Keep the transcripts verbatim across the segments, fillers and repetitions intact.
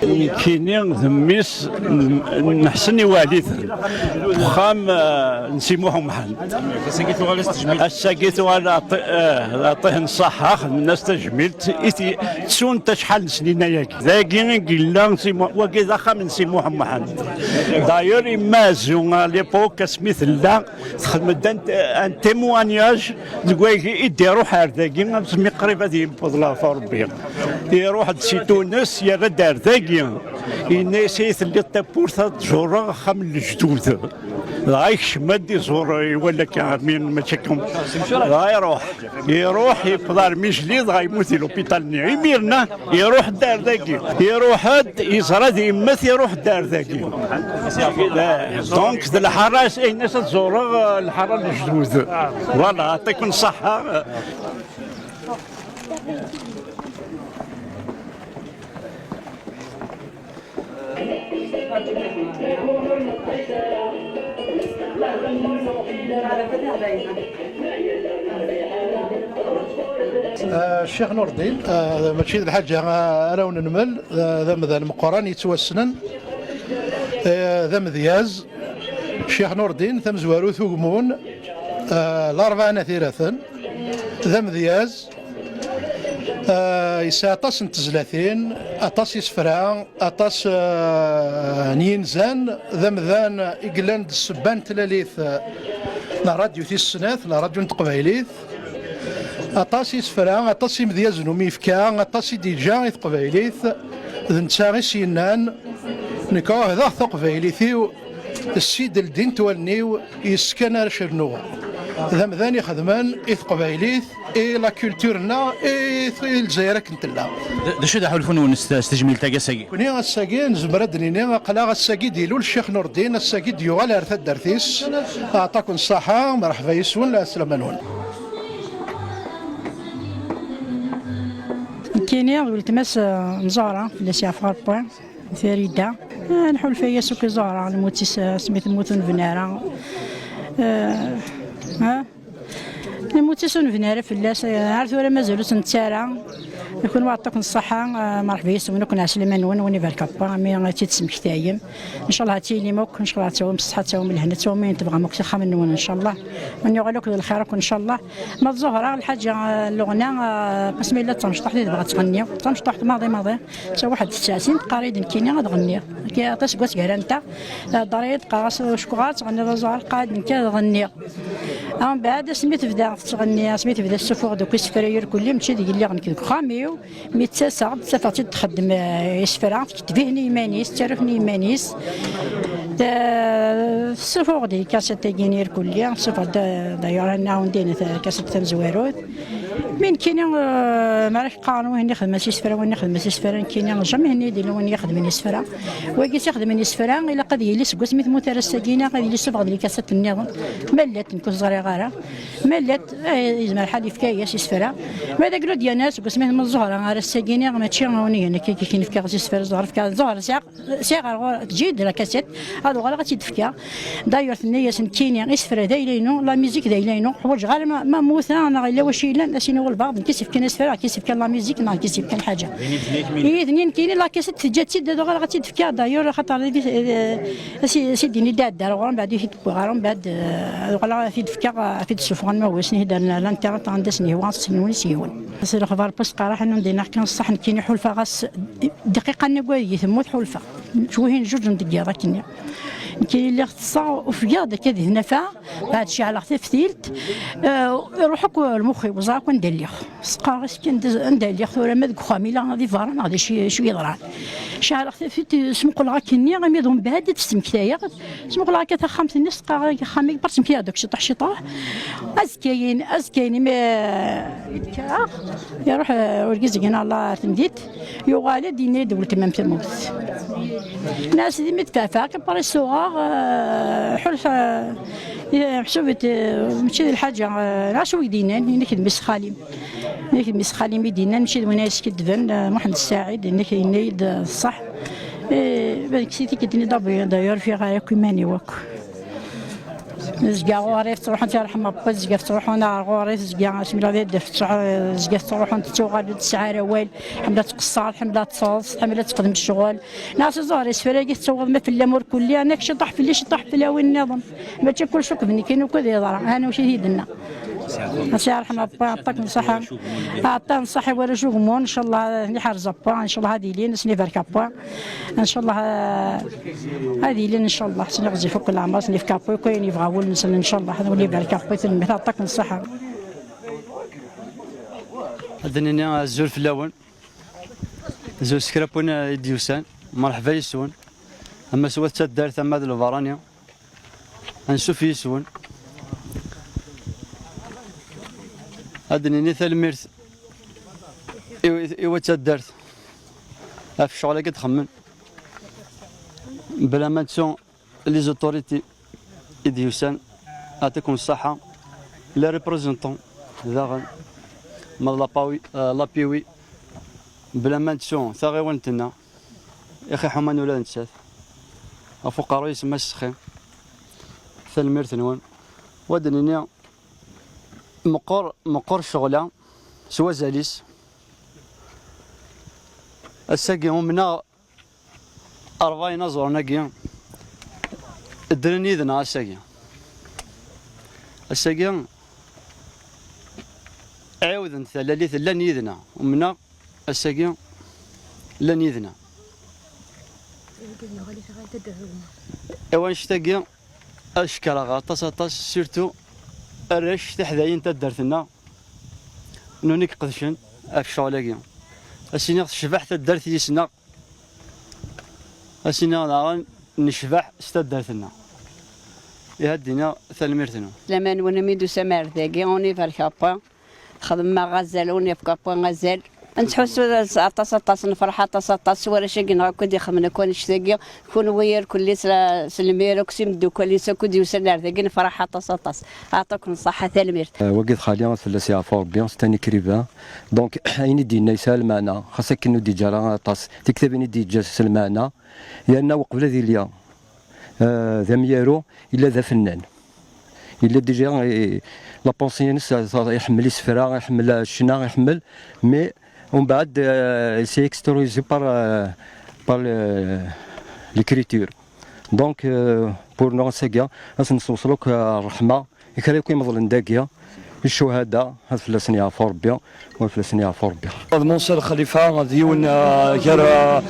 Nekkini d mmi-s n, n Ḥsen Iwaɛliten, uxxam, eh, n Si Muḥ Umḥend. Ass-agi tuɣal aṭi-, eh, aṭih n ṣṣaḥa, xedmen-as tajmilt i t-, ttunt acḥal n snin ayagi. Dagi i yella Si Mu-, wagi d axxam n Si Muḥ Umḥend. D'ailleurs, yemma Azzu, à l'époque, asmi tella, texdem-d un, un témoignage deg wayagi i d-iruḥ ar dagi, asmi qrib ad yewweḍ laɛfu Rebbi. Iruḥ-d si Tunes, yerra-d ar dagi. Yenna-yas: "Ay telliḍ tawwurt ad tẓureɣ axxam n lejdud." Dɣa yekcem ad d-iẓur, iwala akka, armi mačči akka. Dɣa iruḥ. Iruḥ, yewweḍ armi jli, dɣa yemmut di l'hôpital-nni. Imir-nni, iruḥ-d ar dagi. Iruḥ-d, yeẓra-d yemmet, iruḥ-d ar dagi. Eh, donc, d lḥara, ayen-as ad ẓureɣ, eh, lḥara n lejdud. Voilà, yeɛṭikum ṣṣeḥḥa. Ah, Ccix Nurdin, ah, mačči d lḥaǧa, ah, ara wen-nmel, ah, d amdan meqqren yettwassnen, ah, d amedyaz. Ccix Nurdin, tamezwarut Ugmun, ah, Larebɛa n At Iraten, d amedyaz, ah, yesɛa aṭas n tezlatin, aṭas isefra, aṭas, eh, n yinzan, d amdan i yellan d ssebba n tlalit, eh, n ṛṛadyu tis snat, n ṛṛadyu n teqbaylit. Aṭas isefra, aṭas imedyazen umi yefka, aṭas i d-yeǧǧa i teqbaylit. D netta i s-yennan: "Nekk ɛuhdeɣ taqbaylit-iw, ssid ldint wallen-iw, yes-k ara cernuɣ." D amdan ixedmen i teqbaylit, i la culture-nneɣ, i, i Lezzayer akken tella. D, d acu d aḥulfu-nwen s, s tejmilt-agi ass-agi? Nekkni ass-agi nezmer ad d-nini aql-aɣ ass-agi d-ilul Ccix Nurdin, ass-agi d-yuɣal ar taddart-is. Aɛṭaken ṣṣaḥa, merḥba yes-wen, lɛeslama-nwen. Nekkini d weltma-s, eh, n Zahra, fell-as yeɛfu Rebbi. Farida. Ah, nḥulfa-yas akk i Zahra, lmut-is, ah, asmi temmut ur nebni ara. Ah, ah. Lmut-is ur nebni ara fell-as, ah, ar tura mazal ur tt-nettu ara. Kunwi aɛṭaken ṣṣaḥa, ah, merḥba yes-wen akk, lɛeslama-nwen, win ibarek Rebbi, mi i tt-id-tesmektayem. Ncallah ad tilim akk, ncallah ad tawim ṣṣeḥḥa, ad tawim lehna, ad tawim ayen tebɣam akk s axxam-nwen, ncallah. Win yuɣal akk d lxir akk, ncallah. Ma d Zahra, lḥaǧa, ah, leɣna, ah, asmi yella d tamecṭuḥt i tebɣa ad tɣenni. D tamecṭuḥt maḍi maḍi. Tawaḥed tesɛa sin teqqar-iyi-d nekkini ad ɣenniɣ. Akka aṭas n wass gar-anteɣ, thedder-iyi-d, teqqar-as: "Cukkeɣ ad tɣenniḍ a Zahra?" Teqqar-d: "Nekk ad ɣenniɣ." Mbeɛd asmi tebda tettɣenni, asmi tebda tessufuɣ-d akk isefra irkelli, mačči d yelli ɣ nekk deg uxxam-iw, mi ttaseɣ-d, ttafeɣ-tt-id txeddem, eh, isefra, tketteb-ihen i yiman-is, tettaru-ten i yiman-is. Te-, tessufuɣ-d lkasat-agi irkelli, tessufuɣ-d, eh, d'ailleurs, ad nɛawen din, eh, lkasat tamezwarut. Mi nekkini, eh, mi ara k-qqaren: "Win ixedmen s isefra, win ixedmen s isefra", nekkini jamais henni-d illa win ixedmen isefra. Wagi s ixedmen isefra, ilaq ad yili seg wasmi temmut ar ass-agi, neɣ ad yili suffeɣ-d lkasat nniḍen. Ma llant, nekk ur ẓriɣ ara. Ma llant, eh, yezmer lḥal yefka-yas isefra. Ma d agludyana, seg wasmi temmut Zahra ar ass-agi, neɣ mačči win igan akka i k-nefka s isefra, Zahra fka, Zahra sɛiɣ Sɛiɣ ɣer ɣur-, teǧǧi-d la cassette, ad uɣaleɣ ad tt-id-fkeɣ. D'ailleurs, tenna-yas nekkini, isefra d ayla-inu, la musique d ayla-inu, ḥwaǧeɣ ara ma, ma mmuteɣ neɣ yella wacu yellan, ad s-iniɣ walbeɛḍ, nekk i s-yefkan isefra, nekk i s-yefkan la musique, neɣ nekk i s-yefkan lḥaǧa. Ihi d nekkini la cassette teǧǧa-tt-id, ad uɣaleɣ ad tt-id-fkeɣ. D'ailleurs, axaṭer d, eh, as-, as-, as-, i d-ini d-iɛedda ar ɣur-m, mbeɛd i t-id-wwiɣ ɣer-m, mbeɛd, eh, ad uɣaleɣ ad t-id-fkeɣ, ad t-id-ssufɣen ma wis, ihi d-, n, n, l'internet, anda s-nihwa, s-nwen, s-yiwen. S lexbar pas qaraḥ, anu n dinna kan ṣṣeḥ, nekkini ḥulfaɣ-as dqiqa-nni n wayeg i temmut, ḥulfaɣ. Cwihin juǧ n deg yiḍ akkenni. Nekkini lliɣ ṭṭseɣ, ufgeɣ-d akka di tnafa, beɛd ceɛleɣ taftilt, eh, iruḥ akk lmux-iw, ẓriɣ akk anda lliɣ. Seqqareɣ-as kan anda, anda lliɣ tura, ma deg uxxam ila di berra neɣ d acu, acu yeḍran. Ceɛleɣ taftilt, smuqleɣ akkenni, imi d umbeɛd i d-stemktayeɣ. Smuqleɣ akka taxxamt-nni, seqqareɣ axxam-agi, bersemk-iyi-d akk ciṭuḥ ciṭuḥ. Azekka-yin, azekka-yin, imi, eh, i d-kkreɣ, iruḥ, eh, urgaz-agi neɣ la temdint, yuɣal-d, yenna-yi-d weltma-m temmut. Nna-as d imi d-fafeɣ, après suɣeɣ, eh, ḥulfaɣ, eh, meḥsub, eh, mačči d lḥaǧa, eh, neɣ acu i d-yennan, yenna-k d mmi-s xali-m. Yenna-k d mmi-s xali-m i d-yennan, mačči d win ay yeskiddben, eh, Muḥend Ssaɛid, yenna-k, yenna-yi-d, eh, ṣṣeḥ. Eh, ben, kkes-it-id-nni d abrid, d'ailleurs, fiɣ ara akk iman-iw akk. Zga ɣur-i tettruḥun, yerḥem Ṛebbi, zga tettruḥun ar ɣur-i, zga asmi la d-, zga tettruḥun, tettuɣal ur tesɛi ara awal, ḥemmel ad tqeṣṣer, ḥemmel ad teḍs, ḥemmel ad texdem ccɣel. Neɣ s ẓẓher isefra-agi tettaweḍ ma fell-am ur kulli, anak ciṭuḥ fell-i, ciṭuḥ fell-a win nniḍen. Mačči kullec akk d nekkini akk ad yeḍra, ha anwa i t-id-yenna. Asi yerḥem Ṛebbi, yeɛṭik ṣṣeḥḥa. Yeɛṭik ṣṣeḥḥa i warrac ugemmun, ncallah ad ten-iḥrez Ṛebbi, ncallah ad ilin, ad sen-ibarek Ṛebbi. Ncallah, eh, ad ilin, ncallah, ad sen-iɣzif akk leɛmer, ad sen-ifk Ṛebbi akk ayen yebɣa wul-nsen, ncallah, ad wen-ibarek Ṛebbi, tanemmirt, yeɛṭik ṣṣeḥḥa. Ad d-nini azul fell-awen, azul s kra n win i d-yusan, merḥba yes-wen, ama s wat taddart, ama d lbarani. Ansuf yis-wen. Ad d-nini tanemmirt i, i wat taddart ɣef ccɣel-agi i d-xemmen. Bla ma nettu les autorités i d-yusan, yeɛṭikum ṣṣeḥḥa. Les représentants daɣen, ma d la pawi-, euh, la P W I, bla ma nettu taɣiwant-nneɣ, ixi ḥuman ula d nettat. Ɣef uqerruy-is ma sexi. Tanemmirt-nwen. Wa d-nini meqqer, meqqer ccɣel-a s wazal-is. Ass-agi umneɣ rebɛa inaẓuren-agi ddren yid-neɣ ass-agi. Ass-agi ɛiwdent talalit, llan yid-neɣ. Umneɣ ass-agi llan yid-neɣ. Ewa, annect-agi ad cekkreɣ aṭas, aṭas, surtout arrac, tiḥdayin n taddart-nneɣ, nuni iqedcen ɣef ccɣel-agi. Ad s-iniɣ tecbeḥ taddart yis-neɣ, ad s-iniɣ daɣen necbeḥ s taddart-nneɣ. Ihi ad d-iniɣ tanemmirt-nwen. Laman-nwen imi d-tusam ar dagi, on ibarek Ṛebbi. Xedmeɣ azal, ur nefk akk azal. Nettḥussu aṭas, aṭas, nefreḥ aṭas, aṭas s warrac-agi-nneɣ akk i d-ixemmen akk annect-agi. Kunwi irkelli s la-, s lmir akk s imeddukkal-is akk i d-yusan ar dagi, nefreḥ aṭas, aṭas. Yeɛṭikum ṣṣeḥḥa, tanemmirt. Eh, wagi d xali, ad fell-as yeɛfu Ṛebbi, c'est un écrivain. Donc, ayen i d-yenna yesɛa lmeɛna, xas akken ur d-yeǧǧa ara aṭas. Tiktabin i d-yeǧǧa s lmeɛna, yerna uqbel ad yili, eh, d amyaru, yella d afennan. Yella déjà, eh, la pensée-ines, eh, iḥemmel isefra, iḥemmel, eh, ccna, iḥemmel, mais umbeɛd, eh, il s'est extériorisé par, eh, par le, l'écriture. Donc, eh, pour nous, ass-agi, ad s-nessewṣel akk, eh, ṛṛeḥma i kra akk imeḍlen dagi, i ccuhada, ad fell-asen yeɛfu Ṛebbi. Wa fell-asen yeɛfu Ṛebbi. D Musa Lxalifa, d yiwen, ah, gar, ah,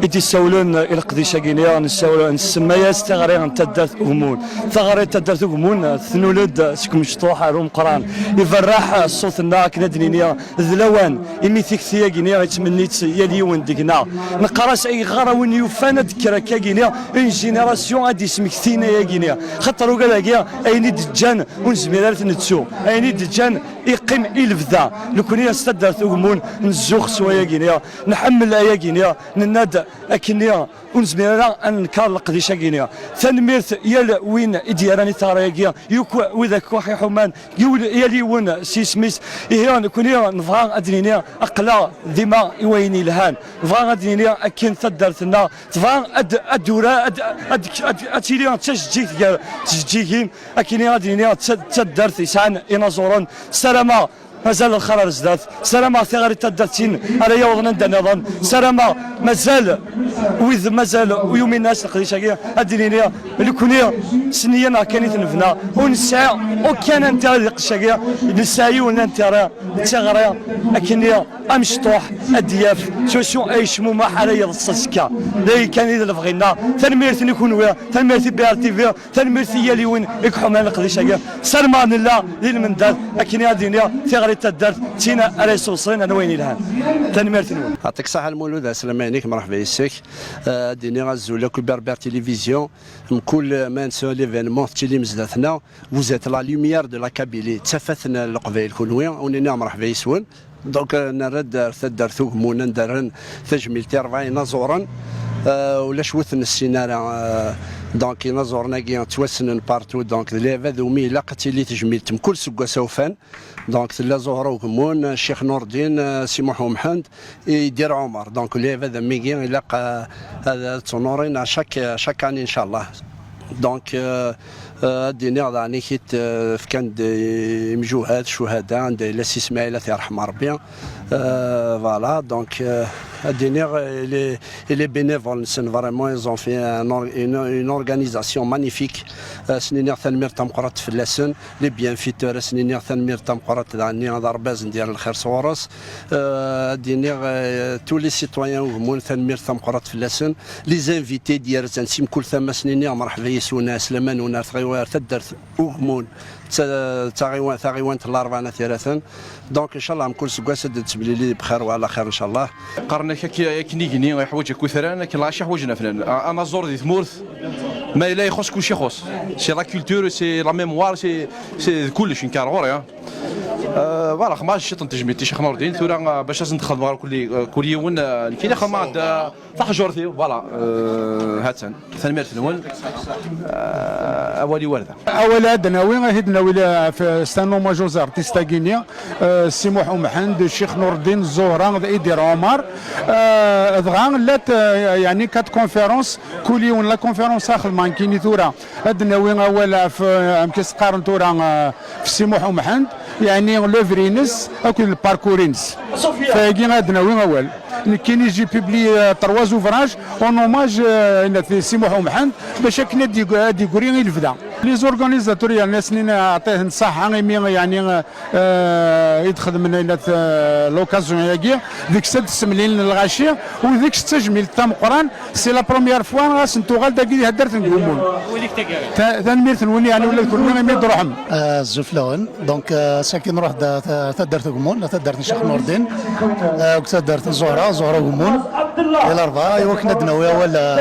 i d-issawlen i leqdic-agi-nni, nessawel, nsemma-yas tiɣri n taddart Ugemmun. Taɣri n taddart Ugemmun, ah, tnul-d seg umecṭuḥ ar umeqqran. Iberreḥ, ah, ṣṣut-nneɣ akken ad d-nini d lawan, imi tikti-agi-nni yettmenni-tt yal yiwen deg-neɣ. Neqqar-as ayɣer a win yufan ad d-tekker akka-agi-nni, une génération ad d-yesmektin ayagi-nni. Xaṭer ugad-agi, ayen i d-ǧǧan ur nezmir ara ad t-nettu. Ayen i d-ǧǧan iqqim i lebda. Nekni s taddart Ugemmun nzux s wayagi-nni, nḥemmel ayagi-nni, nenna-d akkenni ur nezmir ara ad nenker leqdic-agi-nni. Tanemmirt yal win i d-yerran i teɣri-agi, yakk wid akk i ḥuman, yiwen, yal yiwen s yisem-is. Ihi nekni nebɣa ad d-nini aql-aɣ dima i wayen yelhan. Nebɣa ad d-nini akken taddart-nneɣ tebɣa ad, ad tura, ad, ad, ad, ad tili d tajeǧǧigt gar tjeǧǧigin. Akken ad d-nini d ta-, d taddart yesɛan inaẓuren. Ssarameɣ mazal lxir ar zdat. Ssarameɣ tiɣri n taddart-in ara yawḍen anda nniḍen. Ssarameɣ mazal wid mazal ur yuminen ara s leqdic-agi, ad d-nini nekni s nneyya-nneɣ kan i t-nebna. Ur nesɛi aucun intérêt di leqdic-agi. Nesɛa yiwen n intérêt, d tiɣri akkenni amecṭuḥ ad d-yaf s wacu ay yecmumeḥ ara yeḍs azekka. D ayen kan i d lebɣi-nneɣ. Tanemmirt i kunwi, tanemmirt i B R T V, tanemmirt i yal yiwen i iḥuman leqdic-agi. Sarmeɣ nella di lmendad akken ad d-iniɣ tiɣri n taddart d tin ara yessewṣlen ar wayen yelhan. Tanemmirt-nwen. Yeɛṭik ṣṣeḥḥa Lmulud, ɛeslama-inek, mreḥba yes-k. Eh, ad d-iniɣ azul akk i Berbère Télévision. Mkul ma nesɛu l'événement tettilim zdat-neɣ. Vous êtes la lumière de la Kabylie, d tafat n Leqbayel kunwi, ur nini mreḥba yes-wen. Donc, euh, nerra-d ar taddart Ugemmun anda rran tajmilt i rebɛa inaẓuren. Euh, ulac wi t-nessin ara, euh, donc inaẓuren-agi ttwassnen partout, donc d lɛibad umi ilaq ad tili tejmilt mkul seg wass awfan. Donc tella Zuhra Ugemmun, Ccix Nurdin, euh, Si Muḥ Umḥend, i Ddir Ɛumar. Donc lɛibad am wigi ilaq, euh, ad, ad ttunurin à chaque, à chaque année, inchallah. Donc, euh, Euh, ad d-iniɣ daɣen i kit, euh, fkan-d imjuhad, ccuhada, anda yella Si Smaɛil, ad t-yerḥem Rebbi. Euh, voilà, donc, euh, ad d-iniɣ, il est, il est bénévole, nsen, vraiment, ils ont fait un or-, une, une organisation magnifique. Euh, ad sen-iniɣ tanemmirt tameqqrant fell-asen, les bienfaiteurs, ad sen-iniɣ tanemmirt tameqqrant daɣen d aɣerbaz n dir lxir sɣur-s. Euh, ad d-iniɣ, euh, tous les citoyens n Ugemmun, tanemmirt tameqqrant fell-asen. Les invités d-yerzan si mkul tama, ad sen-iniɣ mreḥba yes-wen, ɛeslama n-wen ar tɣiwa-, ar taddart Ugemmun, d ta-, d taɣiwa-, taɣiwant n Larebɛa n At Yiraten. Donc, inchallah, mkul seggas ad d-nettemlili bxir wa ɛla xir, inchallah. Qqaren-ak ak-, akken igenni yeḥwaǧ akutran, akken lɣaci ḥwaǧen afran. A-, anaẓur di tmurt, ma yella ixuṣ, kulci ixuṣ. C'est la culture, c'est la mémoire, c'est, c'est d kullec, nekk ar ɣur-i, hein. Euh, voilà, xedmeɣ ciṭ n tejmilt i Ccix Nurdin, tura, euh, bac ad sen-d-xedmeɣ kul, euh, kul yiwen, euh, nekkini xedmeɣ-d, euh, taḥjurt-iw, voilà, euh, ha-tt-an. Tanemmirt-nwen. Euh, awal-iw ar da. Awal ad nawi, ad nawi la-, f-, c'est un hommage aux artistes-agi-nni, euh, Si Muḥ Umḥend, Ccix Nurdin, Zuhra, d Idir Ɛumar. Euh, dɣa llant, euh, yeɛni quatre conférences, kul yiwen la conférence ad xedmeɣ nekkini tura. Ad nawi awal ɣef, euh, amek i s-qqaren tura, euh, ɣef Si Muḥ Umḥend, yeɛni l'œuvre-ines akked le parcours-ines. Tagi ad nawi awal. Nekkini, j'ai publié, euh, trois ouvrages en hommage, euh, i Si Muḥ Umḥend, bac akken ad yeg-, ad yegri i lebda. Les organisateurs, yeɛni, ad sen-iniɣ, ɛṭiɣ-ten ṣṣeḥḥa, imi, yeɛni, euh, i d-xedmen, euh, l'occasion-agi, deg-s ad d-ssemlilin lɣaci, u deg-s d tajmilt tameqqrant, c'est la première fois ɣas n-tuɣal dagi di taddart n Gummun. Ta-, tanemmirt-nwen, yeɛni, ula d kunwi imi d-truḥem. Azul fell-awen. Donc, euh, ass-agi nruḥ-d, euh, ta-, taddart n Gummun, taddart n Ccix Nurdin, euh, akked taddart n Zuhra, Zuhra Gummun, di Larebɛa, i wakken ad d-nawi awal, euh,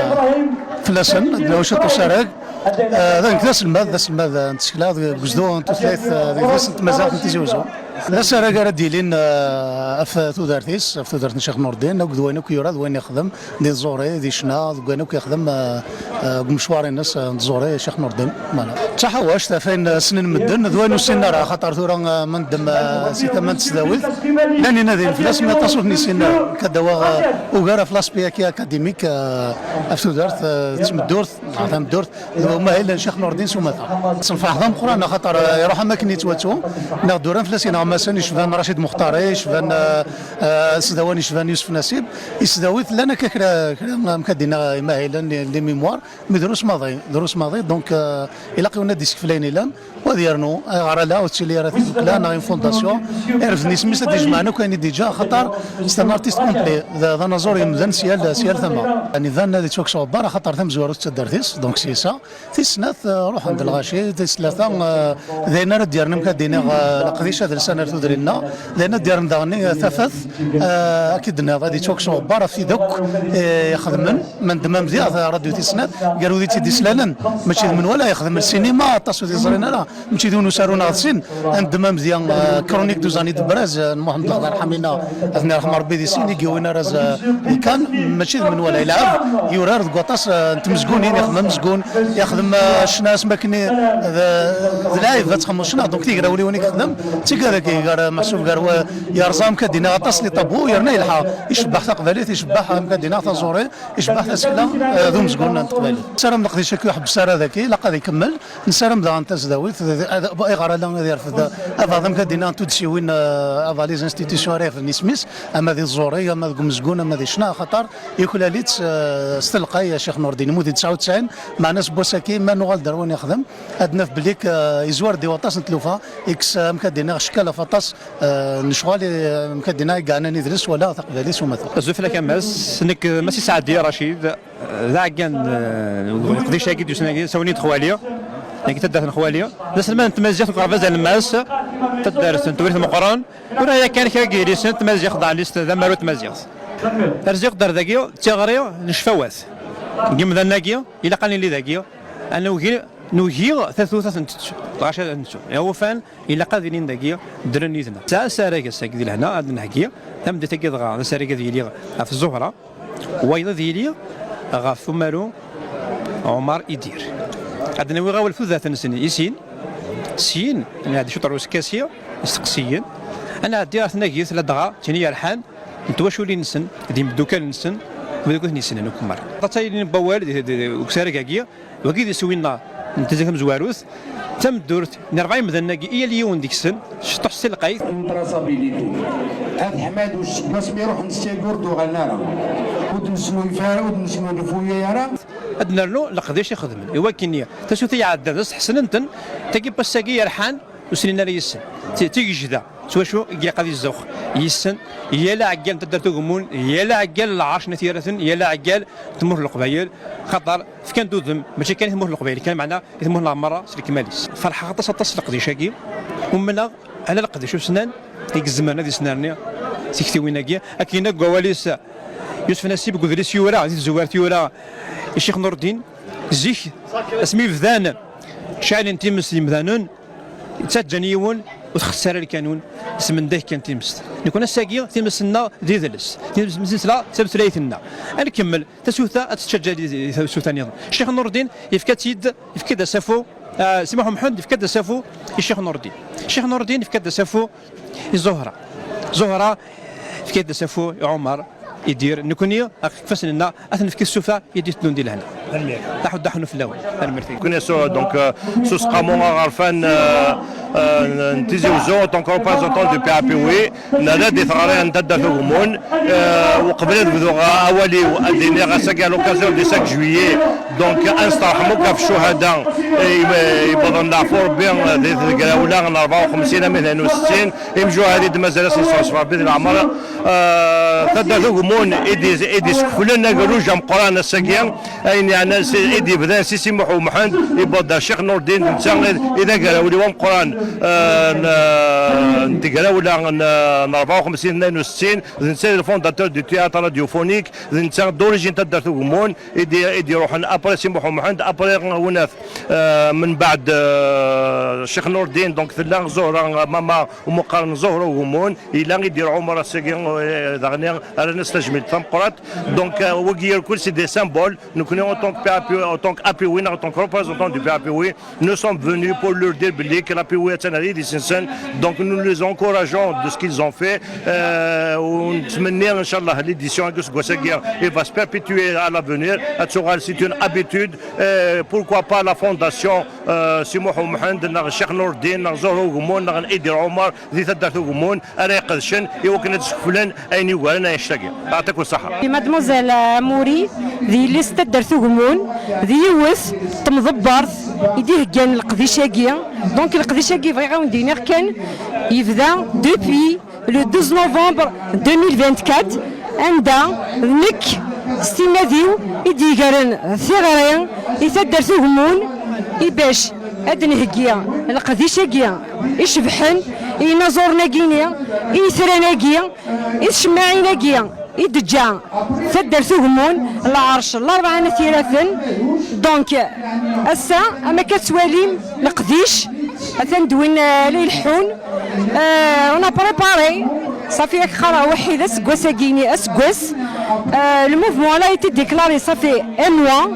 fell-asen, ad d-nawi ciṭ usarag. Euh, d nekk d aselmad, d aselmad, euh, n tsekla, deg ugezdu n tutlayt, euh, deg idles n tmaziɣt n Tizi Uzzu. D asarag ara d-yilin, euh, ɣef tudert-is, ɣef tudert n Ccix Nurdin, akked wayen akk yura, d wayen yexdem, di tẓuri, di ccna, deg wayen akk yexdem, euh, euh, deg umecwar-ines, euh, n tẓuri, Ccix Nurdin. Voilà. D taḥawact ɣef wayen, euh, ssnen medden, d wayen ur ssinen ara, axaṭer tura, euh, ma neddem, euh, si tama n tesdawit, llan inadiyen fell-as, mi aṭas ur ten-yessin ara. Nekk ad d-awiɣ, euh, ugar ɣef l'aspect-agi académique, euh, ɣef tudert, euh, d tmeddurt, neɣ tameddurt, d umahil n Ccix Nurdin s umata. Senfeṛḥ d ameqqran, axaṭer, euh, iṛuḥ am akken yettwattu. Neɣ d-uran fell-as ineɣmasen icban Racid Muxtari, icban, euh, euh, asdawan icban Yusef Nasib. Isdawit llan akka kra, kra, amek ad d-iniɣ, imahilen, les mémoires, mais drus maḍi, drus maḍi, donc, euh, ilaq yiwen ad d-isekfel ayen ilan, u ad yernu, ayɣer ala ur tettili ara tiddukla neɣ une fondation, irfed isem-is ad d-ijemɛen akk ayen i d-iǧǧa, axaṭer c'est un artiste complet, d, d anaẓur yemdan si yal, si yal tama. Yeɛni, iban ad yettwakkes uɣebbar, axaṭer tamezwarut d taddart-is, donc c'est ça. Tis snat, euh, ruḥen-d lɣaci, tis tlata, euh, d ayen ara d-yerren, amek ad d-iniɣ, euh, leqdic adelsan ar tudrin-nneɣ, d ayen ad d-yerren daɣen, euh, tafat, euh, akken i d-tenniḍ, ad yettwakkes uɣebbar ɣef tid akk, euh, ixedmen, ma neddem amedya, ɣer radyu tis snat, gar wid i tt-id-islalen, mačči d menwala, yexdem lsinima, aṭas ur t-yeẓrin ara, mačči d win usaru neɣ d sin, ad neddem amedya, euh, Chronique douze années de Braise, euh, n Muḥend Lexḍer Ḥamina, ad ten-yerḥem Ṛebbi di sin, i yewwin arraz, euh, di Cannes, mačči d menwala, yelɛeb, yurar deg waṭas, euh, n tmezgunin, ixdem amezgun, ixdem, euh, ccna asmi akken i, d, d lɛib ad txedmeḍ ccna, donc tigrawliwin i yexdem, d tigad-agi, gar, meḥsub gar wa, yerẓa amek ad d-iniɣ aṭas n les tabous, yerna yelḥa, icebbeḥ taqbaylit, icebbeḥ amek ad d-iniɣ taẓuri, icebbeḥ tasekla, euh, d umezgun n teqbaylit. Nessaram leqdic-agi ur iḥebbes ara dagi, ilaq ad ikemmel. Nessaram daɣen tasdawit, d, d, ad, ayɣer ala ad yerfed abaḍ, amek ad d-iniɣ, n tuddsiwin, euh, abaḍ, les institutions ara yerfden isem-is, ama di tẓuri, ama deg umezgun, ama di ccna, axaṭer yuklal-itt, euh, s telqay, a Ccix Nurdin, yemmut di tesɛa u tesɛin, meɛna seg wass-agi, ma nuɣal-d ar wayen yexdem, ad naf belli k-, euh, yezwar-d i waṭas n tlufa, yekkes, euh, amek ad d-iniɣ, ccekk ɣef waṭas, euh, n lecɣal, euh, amek ad d-iniɣ, i yeɛnan idles wala taqbaylit s umata. Azul fell-ak a Mass, nekk d Mass Isɛeddi Racid, d aɛeggan, eh, n uqdic-agi d-yusan-agi, sawni d xwali, nekk d taddart n xwali, d aselmad n tmaziɣt deg uɣerbaz alemmas, taddart n Tewrirt Meqqren, tura yakan kra n yidlisen n tmaziɣt, d aɛlist d amaru n tmaziɣt. Rziɣ-d ar dagi d tiɣri n ccfawat n yimdanen-agi, ilaq ad nili dagi, ad nugi, nugi tatut ad ten-tettu, lɣaci ad ten-tettu. Awufan, ilaq ad ilin dagi, ddren yid-neɣ. Tesɛa asarag ass-agi di lehna, ad d-nheggi, tameddit-agi dɣa, d asarag ad yili ɣef Zuhra, wayeḍ ad yili ɣef umaru Ɛumar Idir. Ad d-nawi awal tudert-nsen i sin, syin, ad nɛeddi ciṭ ɣer uskasi, isteqsiyen, ad nɛeddi ɣer tnagit, ladɣa d tin yerḥan n twaculin-nsen, d yimeddukal-nsen, wid akk i ten-yessnen akk merra. Aṭas ay yellan n wawal di, di, di, deg usarag-agi, wagi d iswi-nneɣ, n Tizi Tamezwarut, d tameddurt n rebɛa yemdanen-agi, i yal yiwen deg-sen, cṭuḥ s telqayt. N traçabilité. At Ḥmad useggas mi ruḥen s Sagur d-uɣalen ara. Ur d-nesnulfa ara, ur d-nesnulfuya ara. Ad nernu leqdic ixedmen i wakken i tasuta iɛeddan d as-ḥesnen-ten, tagi n wass-agi yerḥan, ur slin ara yes-sen. Ti- tigejda s wacu i ilaq ad izzux yes-sen yal aɛeggal n taddart ugemmun, yal aɛeggal n lɛerc n At Yiraten, yal aɛeggal n tmurt n Leqbayel, xaṭer fkan-d udem, mačči kan i tmurt n Leqbayel kan, meɛna i tmurt n Leɛmer s lekmal-is. Ferḥeɣ aṭas, aṭas s leqdic-agi. Umneɣ ala leqdic usnan i izemren ad isnerni tiktiwin-agi. Akken yenna deg wawal-is Yusef Nasib deg udlis yura, di tezwart yura i Ccix Nurdin, zik, asmi bdan ceɛlen times yimdanen, ttaǧǧan yiwen, ur txess ara lkanun, tesmendag kan timest. Nekni ass-agi, times-nneɣ d idles, times-nneɣ d tameslayt-nneɣ. Ad nkemmel, tasuta ad tettaǧǧa di, di tasuta nniḍen. Ccix Nurdin yefka-tt-id, yefka-d asafu, ah, Si Muḥ Umḥend yefka-d asafu i Ccix Nurdin. Ccix Nurdin yefka-d asafu i Zuhra. Zuhra tefka-d asafu i Ɛumar Idir. Nekni, ɣef ifassen-nneɣ, ad t-nefk i tsuta i d-iteddun di lehna. Tanemmirt. Taḥuddu ḥnu fell-awen. Tanemmirt. Nekni s, donc, euh, s useqqamu aɣerfan, euh, euh, n Tizi Wezzu, en tant que représentant du P A P W, nerra-d i teɣri n taddart ugemmun, euh, uqbel ad bduɣ awal-iw, ad d-iniɣ ass-agi à l'occasion du cinq juillet, donc, ad nesteṛḥem akk ɣef ccuhada, i, i, yewwḍen leɛfu Rebbi, di tegrawla n rebɛa u xemsin am tnayen u settin, imjuhad i d-mazal asen-sseɣcef Rebbi di leɛmer. Euh, taddart ugemmun i d-, i d-iskeflen agerruj ameqqran ass-agi, ayen yeɛnan si, i d-yebdan si Si Muḥ Umḥend, yewweḍ-d ar Ccix Nurdin, d netta i, i d agrawli ameqqran, euh, n, n tegrawla n, n rebɛa u xemsin tnayen u settin, d netta i d le fondateur du théâtre radiophonique, d netta d'origine taddart ugemmun, i d-, i d-iruḥen après Si Muḥ Umḥend, après, euh, Unaf, euh, من بعد, euh, Ccix Nurdin, donc tella Zuhra, euh, mama umi qqaren Zuhra Ugemmun, yella Idir Ɛumar ass-agi, euh, daɣen ara nas tajmilt tameqqrant. Donc, euh, wagi irkul, c'est des symboles. Nekni, en tant que P A P, en tant que A P W, en tant que représentant du P A P W, nous sommes venus pour leur dire belli que l'A P W attan ar yidis-nsen. Donc, nous les encourageons de ce qu'ils ont fait. Euh, u nettmenni, inchallah, l'édition-agi n useggas-agi, il va se perpétuer à l'avenir. Ad tuɣal, c'est une habitude. Euh, pourquoi pas la fondation, euh, Si Muḥ Umḥend, neɣ Ccix Nurdin, neɣ Zuhra Ugemmun, neɣ Idir Ɛumar, di taddart ugemmun, ara iqedcen i wakken ad skeflen ayen yugaren annect-agi. Yeɛṭikum ṣṣeḥḥa. Mademoiselle Amouri, d yelli-s n taddart ugemmun, d yiwet n temḍebbert i d-iheggan leqdic-agi. Donc, leqdic-agi, bɣiɣ ad wen-d-iniɣ kan, yebda depuis le douze novembre deux mille vingt-quatre, anda d nekk s timmad-iw i d-yegren tiɣri i taddart ugemmun, i bac ad d-nheggi leqdic-agi icebḥen i yinaẓuren-agi-ni, i yitran-agi, i tcemmaɛin-agi i d-teǧǧa taddart ugemmun, lɛerc n Larebɛa n At Yiraten. Donc, ass-a, am akka tettwalim, leqdic, atan d win, euh, la ileḥḥun. Euh, on a préparé, ça fait, qqareɣ, waḥid aseggas-agi-ni, aseggas. Euh, le mouvement-là a été déclaré, ça fait un mois.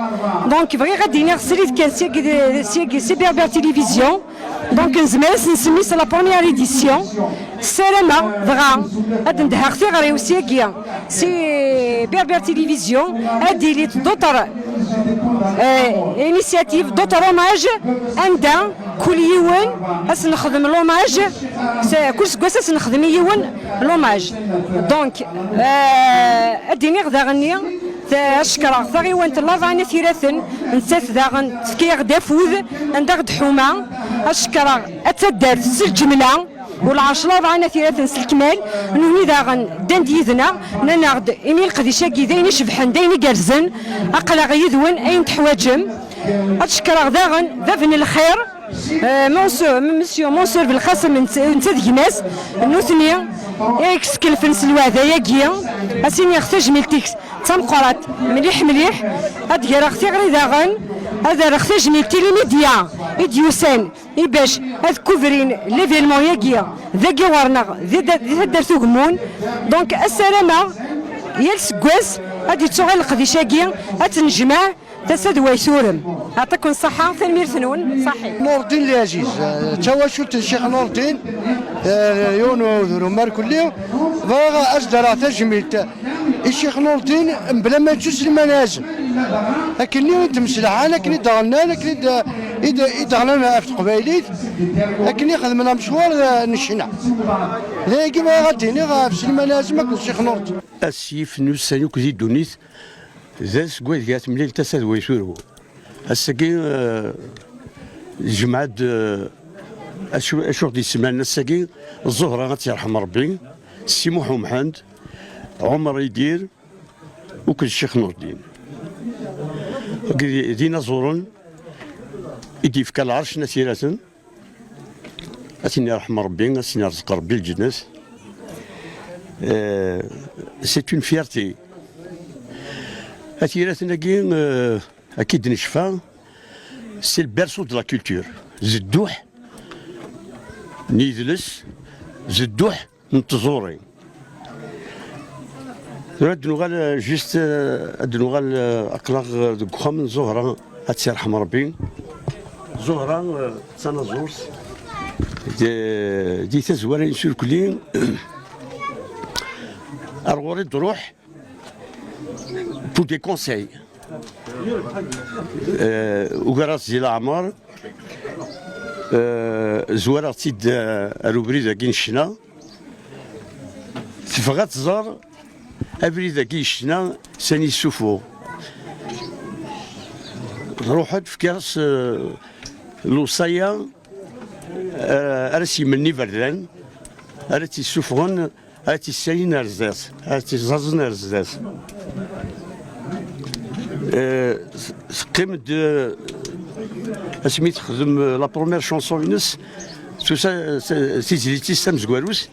Donc, bɣiɣ ad d-iniɣ srid kan, syagi d, syagi si Berbère Télévision. Donc, nezmer ad s-nsemmi, c'est la première édition. Ssarameɣ dɣa ad d-nedheɣ tiɣri-w syagi si Berbère Télévision, ad d-tili d'autres, euh, initiatives, d'autres hommages, anda kul yiwen ad s-nexdem l'hommage, s-, kul seggas ad s-nexdem i yiwen l'hommage. Donc, euh, ad d-iniɣ daɣenni, ta-, ad cekkreɣ taɣiwant n Larebɛa n At Yiraten, nettat daɣen tefka-yaɣ-d afud anda ɣ-d-tḥuma. Ad cekkreɣ at taddart s lǧemla, u lɛerc Larebɛa n At Yiraten s lekmal. Nutni daɣen ddan-d yid-neɣ, nnan-aɣ-d imi leqdic-agi d ayen icebḥen, d ayen igerrzen, aql-aɣ yid-wen, ayen teḥwaǧem. Ad cekkreɣ daɣen bab n lxir, euh, Mansour, Monsieur Mansour Belqasem, netta, netta d gma-s, nutni i yeskelfen s lweɛda-agi. Ad s-iniɣ tajmilt-ik d tameqqrant mliḥ mliḥ. Ad d-greɣ tiɣri daɣen, ad rreɣ tajmilt i les médias i d-yusan i bac ad kubrin l'événement-agi dagi ɣur-neɣ di, di taddart ugemmun. Donc, ssarameɣ yal seggas ad d-ittuɣal leqdic-agi, ad t-nejmeɛ, tasa d way turem. Yeɛṭikum ṣṣeḥḥa, tanemmirt-nwen, ṣaḥi. Nurdin Lɛaziz, eh, d tawacult n Ccix Nurdin, eh, yiwen udrum ar kulli. Bɣiɣ ad s-d-rreɣ tajmilt i Ccix Nurdin, mebla ma yettu Sliman Ɛazem. Akken i d-mselḥan, akken i d-ɣennan, akken i d-, i d-, i d-ɣennan ɣef teqbaylit, akken i xedmen amecwar, eh, n ccna. D ayagi bɣiɣ ad d-iniɣ ɣef Sliman Ɛazem akked Ccix Nurdin. Asif n ussan akk di ddunit, d ass n wadeg ara temlil tasa d way turew. Ass-agi, eh, jemɛa-d, eh, acu, acu ɣ-d-yessemlan ass-agi, Ẓuhra ad tt-yerḥem Rebbi, Si Muḥ Umḥend, Ɛumer Idir, akked Ccix Nurdin. Deg, d inaẓuren i d-yefka lɛerc n At Yiraten. Ad ten-yerḥem Rebbi, ad ten-yerẓeq Rebbi lǧennet. Euh, c'est une fierté. At Yiraten-agi, euh, akka i d-necfa, c'est le berceau de la culture. D dduḥ n yidles, d dduḥ n tẓuri. Tura ad nuɣal, euh, juste, euh, ad nuɣal, euh, aql-aɣ, euh, deg uxxam n Zuhra, ad tt-yerḥem Rebbi. Zuhra, euh, d tanaẓurt. Di, di tazwara n Surkli, ar ɣur-i d-ruḥ pour des conseils. Euh, ugareɣ-tt di leɛmer, euh, zwareɣ-tt-id, euh, ar ubrid-agi n ccna. Tebɣa ad tẓer abrid-agi n ccna sani yessufuɣ. Truḥ-d, tefka-as, euh, lewṣaya, euh, ara s-yemlen iberdan, ara tt-yessufɣen, ara tt-yessalin ar zdat, ara tt-yezzazen ar zdat. Euh, teqqim-d, euh, asmi texdem, euh, la première chanson-ines, tusa, euh, tizlit-is tamezwarut,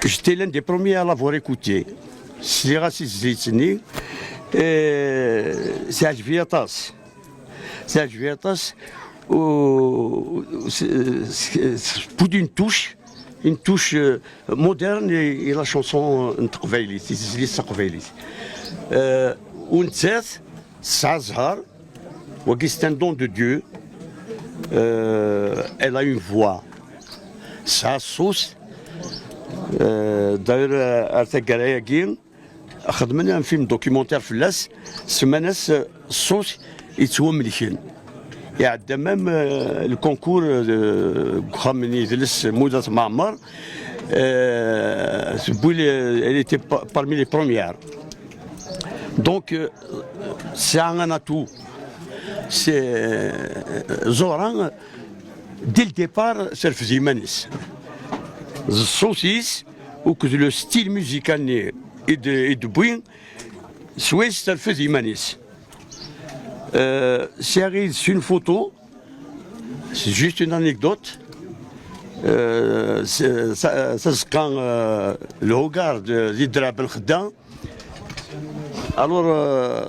j'étais l'un des premiers à l'avoir écouté. Sliɣ-as i tezlit-nni, euh, teɛǧeb-iyi aṭas. Teɛǧeb-iyi aṭas. U, s, s, s, pour une touche, une touche, euh, moderne et, et la chanson n teqbaylit, i tezlit taqbaylit. Euh, u nettat tesɛa zzher, wagi c'est un don de Dieu. Euh, elle a une voix. Tesɛa ṣṣut. Euh, d'ailleurs, euh, ar taggara-agi, xedmen un film documentaire fell-as, semman-as, euh, Ṣṣut Yettwamelken. Iɛedda même, euh, le concours, euh, deg uxxam n yidles Mudat Mɛemmer, euh, tewwi le-, elle était pa-, parmi les premières. Donc, euh, c'est un atout. C'est, euh, Zohra, dès le départ, terfed iman-is. D ṣṣut-is, akked le style musical-nni i d-, i d-tewwi, swayes terfed iman-is. Euh, sɛiɣ yid-s une photo, c'est juste une anecdote. Euh, c'est, ça, ça se quand, euh, le regard de, de Drab El Khedda. Alors, euh,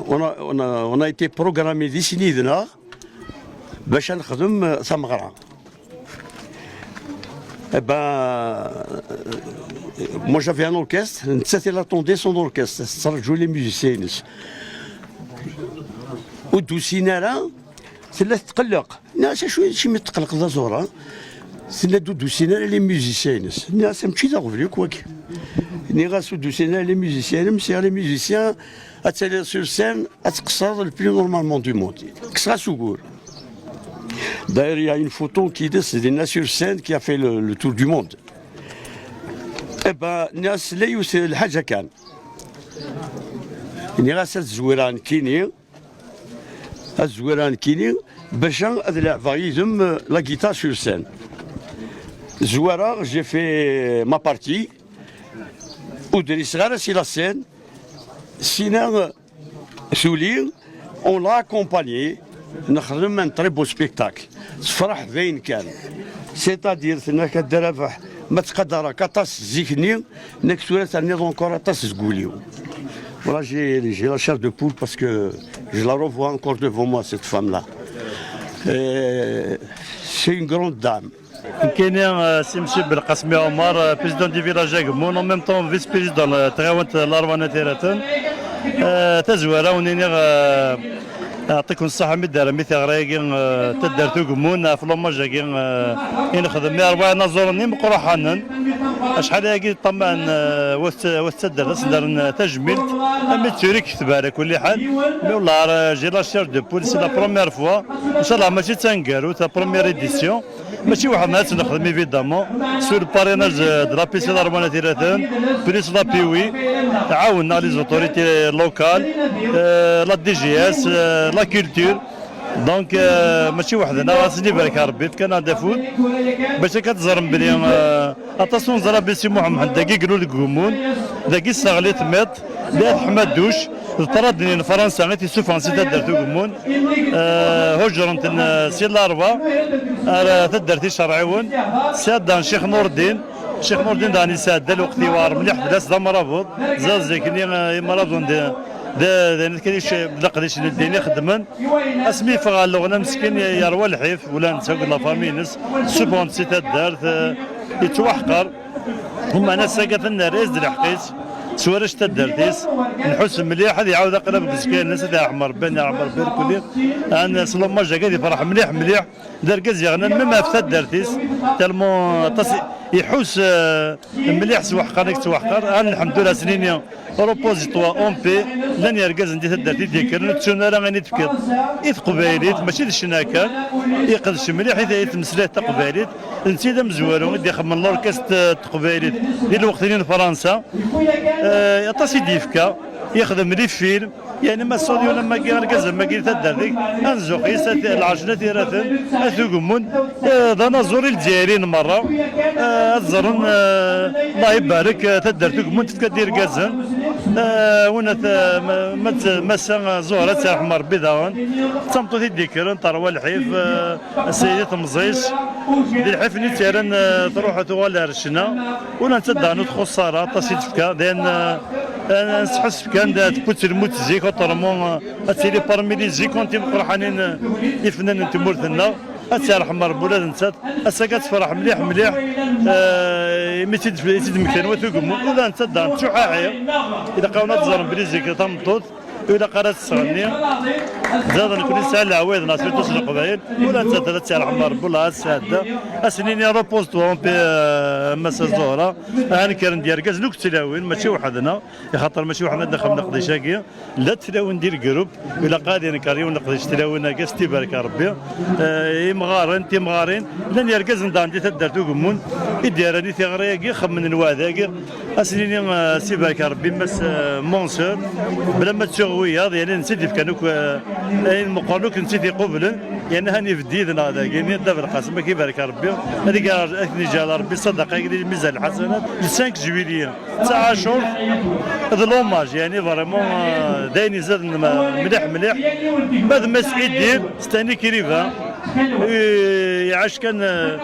on a, on a, on a été programmé d'ici Nidna, باش نخدم ثمغرة. Eh ben, euh, moi j'avais un orchestre, nettat elle attendait son orchestre, tettṛaǧu les musiciens-ines. Ur d-usin ara, tella tetqelleq. Nniɣ-as acu acimi tetqelqeḍ a Zohra? Tenna-d ur d-usin ara les musiciens-ines. Nniɣ-as mačči d aɣbel akk wagi. Nniɣ-as ur d-usin ara les musiciens-ines, sɛiɣ les musiciens, ad taliḍ sur scène, ad tqeṣṣreḍ le plus normalement du monde. Kkseɣ-as ugur. D'ailleurs, il y a une photo qui est dinna sur scène qui a fait le, le tour du monde. Eh ben, nniɣ-as la yiwet lḥaǧa kan. Nniɣ-as ad zwireɣ nekkini, ad zwireɣ nekkini, bac ad leɛbeɣ yid-m, euh, la guitare sur scène. Zwareɣ, j'ai fait ma partie, ur d-riseɣ ara si la scène, sina, euh, Tuli, on l'a accompagné, nexdem un très beau spectacle. Tefreḥ d ayen kan. C'est-à-dire, tenna-k a Dda Rabeḥ, ma ttqadareɣ-k aṭas zik-nni, nekk tura terniḍ encore aṭas deg wul-iw. Voilà, j'ai, j'ai la chair de poule parce que je la revois encore devant moi, cette femme-là. Et c'est une grande dame. Nekkini, euh, si Monsieur Belqasmi Omar, euh, président du village Agemmun, en même temps vice-président, euh, tɣiwant n Laṛwanat Iraten. Euh, tazwara, wen-iniɣ, euh, yeɛṭikum ṣṣeḥḥa mi d-terram i tiɣri-agi, euh, taddart Ugemmun, ɣef l'hommage-agi, euh, i nexdem i ṛebɛa inaẓuren imeqruḥanen. Acḥal ayagi ṭṭamaɛen, eh, wat, wat taddart, ad sen-rren tajmilt, ami d tura i ketbeɣ, ala kulli ḥal. Mais wallah, eh, j'ai la chair de poule, c'est la première fois. Inchallah, mačči d taneggarut, la première édition. Mačči weḥd-neɣ ad tt-nexdem, évidemment. Sous le parrainage, eh, de la P C Darwan At Yiraten, plus la P W, ɛawnen-aɣ les autorités locales, eh, la D G S, eh, la culture. Donc, eh, mačči weḥd-neɣ, ad sen-ibarek Rebbi, fkan-aɣ-d afud. Bac akka ad teẓrem belli, eh, aṭas ur neẓra belli Si Muḥ Mḥend dagi ilul deg Ugemmun, dagi sseɣli tmiḍt, d At Ḥmaduc, d ṭṭrad-nni n Fransa i t-issufɣen si taddart Ugemmun. Eh, hujren-ten, eh, si Laṛebɛa ar, eh, taddart Icerɛiwen, sɛeddan Ccix Nurdin. Ccix Nurdin daɣen yesɛedda lweqt yewɛer mliḥ fell-as, d amrabeḍ. Ẓer zik-nni, eh, imrabeḍen d, d, d, d, d leqdic n ddin i xeddmen. Asmi yeffeɣ ɣer leɣna meskin, yerwa lḥif, ula netta akked la famille-ines, ssufɣen-t si taddart, eh, yettwaḥqer. Umeɛna ass-agi ad nerr-as-d lḥeqq-is, s warrac n taddart-is, nḥus mliḥ, ad iɛawed aqrab deg uzekka-ines, ad iṛḥem Rebbi, ad iṛḥem Rebbi irkelli. Ɛni s l'hommage-agi ad yefreḥ mliḥ, mliḥ. D argaz yeɣnan même ɣef taddart-is, tellement aṭas i-, iḥus, eh, mliḥ s weḥqar i yettwaḥqar. Ɛni lḥemdullah, ad s-nini repose-toi en paix. Llan yergazen di taddart i d-yekkren, ur ttun ara ayen i d-tefkiḍ i teqbaylit, mačči d ccna kan, iqdec mliḥ i, i tmeslayt taqbaylit. Netta d amezwaru i d-ixemmen l'orchestre n teqbaylit di lweqt-nni n Fransa. Eh, aṭas i d-yefka, yexdem les films, yeɛni ma ṣṣudyun am wagi, argaz am wagi di taddart-ik, anzuq-is, at-, lɛerc n At Yiraten, At Ugemmun, eh, d anaẓur i Lezzayerin merra. Eh, ad ẓren, eh, Allah ibarek, eh, taddart Ugemmun tefka-d irgazen. Eh, win at, eh, ma, ma, Massa Zuhra, ad tt-yerḥem Rebbi daɣen. D tameṭṭut i d-yekkren, terwa lḥif, eh, Sidi temẓi-s, di lḥif-nni tt-yerran, eh, truḥ tuɣal ar ccna. Ula nettat daɣen ur txuṣṣ ara, aṭas i d-tefka. Dayen, eh, eh, nesḥusef kan da tewwi-tt lmut zik, autrement, eh, ad tili parmi les icônes timeqraḥanin, eh, ifennanen n tmurt-nneɣ. Ad tt-yerḥem Rebbi ula d nettat. Ass-agi ad tefreḥ mliḥ, mliḥ, eh, imi i tt-id-, i tt-id-mmektan wat Ugemmun. Ula nettat daɣen tettcuḥaḥi. Ilaq-awen ad teẓrem belli zik tameṭṭut ur ilaq ara ad tesɣenni. Zad nekni nesɛa leɛwayed neɣ surtout s Leqbayel. Ula nettat ad tt-yerḥem Rebbi, ula ad tesɛedda. Ad s-nini repose-toi en paix, euh, a Massa Zuhra. Aha nekkren-d yergazen akk d tlawin, mačči weḥd-neɣ, ixaṭer mačči weḥd-neɣ ad nexdem leqdic-agi. Llant tlawin di lgrup, ilaq ad yenker yiwen leqdic tlawin-agi, s tibarka Rebbi. Eh, imɣaren, timɣarin, llan yergazen daɣen di taddart Ugemmun, i d-yerran i tiɣri-agi, xemmen lweɛd-agi. Ad s-nini, eh, s ibarek Rebbi, Mass, eh, Mansour, bla ma ttuɣ wiyaḍ, yani, netta i d-ifkan akk, eh, ayen meqqren akk, netta i t-iqublen, yani, han ibedd yid-neɣ dagi, ni Dda Belqasem, ad k-ibarek Rebbi, ad k-, ad k-yeǧɛel Rebbi ṣṣadaqa-agi di lmizan lḥasanat, le cinq juillet, d taɛacurt, d l'hommage, yani, vraiment, eh, d ayen izaden ma-, mliḥ, mliḥ. Ma d Mass Idir, c'est un écrivain, eh, iɛac kan, eh,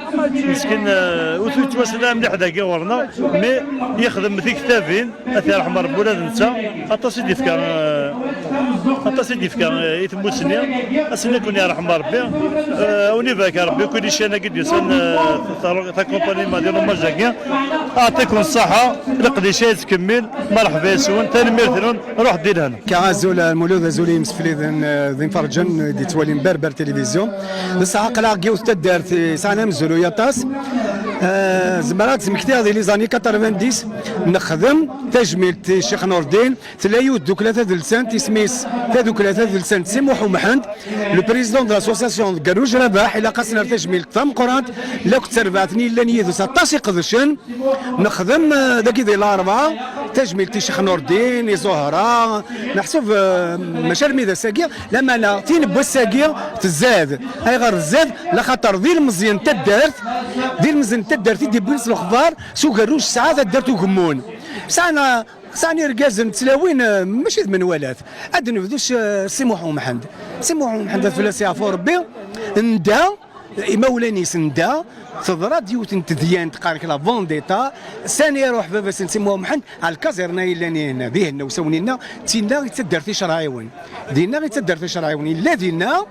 meskin, eh, ur yettwassen ara mliḥ dagi ɣur-neɣ, mais yexdem tiktabin, ad t-yerḥem Rebbi ula d netta, aṭas i d-yefka, eh, aṭas i d-yefka, eh, i tmurt-nni, ass-nni ad ken-yerḥem Rebbi, eh, ad wen-ibarek Rebbi, kul ccan-agi d-yusan, eh, ta-, takumpani ma di l'hommage-agi, aɛṭikum ṣṣaḥa, leqdic-a yettkemmil, merḥba yes-wen, tanemmirt-nwen, ruḥ di lehna. Ka azul a Lmulud, azul i yimsefliden, eh, d imferǧen, eh, d-yettwalin Berber Télévision. D ṣṣeḥ, aql-aɣ deg yiwet taddart, eh, yesɛan amezruy aṭas. Eh, zemreɣ ad d-smektiɣ di les années quatre-vingt-dix, nexdem tajmilt i Ccix Nurdin, tella yiwet tdukla tadelsant, isem-is tadukla tadelsant Si Muḥ Umḥend, le président de l'association Gerruj Rabaḥ, ilaq-as nerr tajmilt tameqqrant, lakk d terbaɛt-nni yellan yid-s aṭas iqedcen, Nexdem, eh, dagi di Larebɛa, tajmilt i Ccix Nurdin, i Zuhra, meḥsub, eh, mačči armi d ass-agi, lamana tin n wass-agi tzad. Ayɣer tzad? Laxaṭer d ilmeẓyen n taddart, d ilmeẓyen n taddart i d-iwwin s lexbar s ugerruj tesɛa taddart Ugemmun. Sɛan, sɛan irgazen d tlawin, eh, mačči d menwalat. Ad nebdu s, eh, Si Muḥ Umḥend. Si Muḥ Umḥend, ad fell-as yeɛfu Rebbi, nda, imawlan-is nda, teḍra-d yiwet n tedyant, qqaren-k la vendetta, sani iruḥ baba-s n Si Muḥ Umḥend, ɣer lkaẓirna yellan ihenna, di Henna Usawen-inna, d tinna i d taddart Icerɛiwen. Dinna i d taddart Icerɛiwen, yella dinna,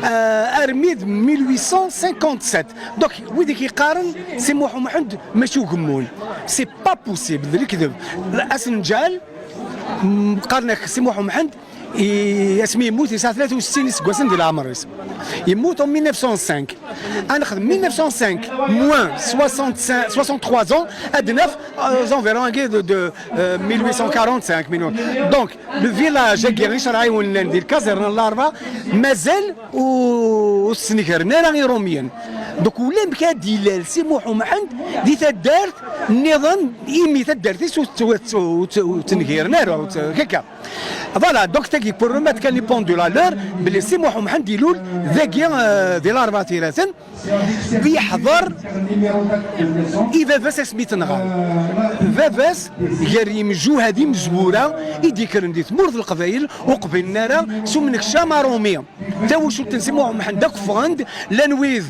ah, armi d mille huit cent cinquante-sept. Donc, wid i k-yeqqaren Si Muḥ Umḥend mačči Ugemmun. C'est pas possible, d lekdeb. Ad s-neǧɛel, mm, qqaren-ak Si Muḥ Umḥend, I asmi yemmut yesɛa tlata u settin iseggasen di leɛmer-is. Yemmut en mille neuf cent cinq. Ad nexdem mille neuf cent cinq moins soixante-cinq, soixante-trois ans, ad naf, euh, aux environs de, de, euh, mille huit cent quarante-cinq, mille. Donc, le village-agi, icerɛiwen llan di lkazirna n Larba, mazal ur, ur t-snegren ara Irumyen. Donc, ulamek ad d-ilal Si Muḥ Umḥend di taddart nniḍen, imi taddart-is ur tt-, ur tt-, ur tt-, ur tt-, ur ttneghiren ara, ur tt-, kaka. Voilà, donc tagi pour remettre kan les pendules à l'heure, belli Si Muḥ Umḥend ilul dagi, euh, di Larba Tiraten, yeḥḍer i baba-s asmi t-nɣan. Baba-s, gar yimjuhad imezwura i d-yekkren di tmurt n Leqbayel, ur qbilen ara s umnekcam aṛumi. Tawacult n Si Muḥ Umḥend akk ffɣen-d, llan wid,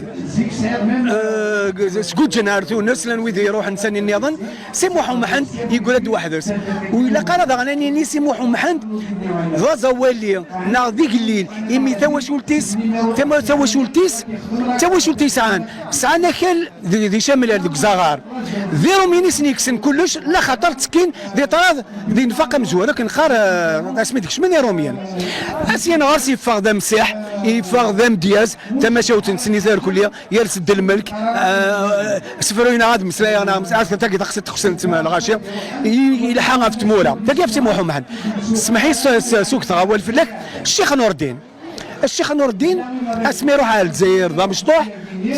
euh, sguǧǧen ar Tunes, llan wid iruḥen sani nniḍen. Si Muḥ Umḥend yeggra-d weḥd-s. Ur ilaq ara daɣen ad nini Si Muḥ Umḥend d aẓawali neɣ d igellil, imi tawacult-is, tama-, tawacult-is, d tawacult yesɛan, sɛan akal di, di Camlal, deg Uzaɣar. D Irumyen i sen-yekksen kullec, la xaṭer ttekkin di ṭṭrad, di nfaq amezwaru, akken qqar, eh, asmi d-kecmen Irumyen. Asya n ɣer-s yeffeɣ d amsiḥ, yeffeɣ d amedyaz, tamacahut n tesnit irkelli, yers-d lmelk, eh, sefru-ina ad meslayeɣ, neɣ mes-, ad tagi taqsiṭ teqsen lɣaci, i-, ilḥa ɣef tmura. Tagi ɣef Si Muḥ Umḥend. Smeḥ-iyi s-, s-, sugteɣ awal fell-ak, Ccix Nurdin. Ccix Nurdin, asmi iruḥ ar Lezzayer d amecṭuḥ,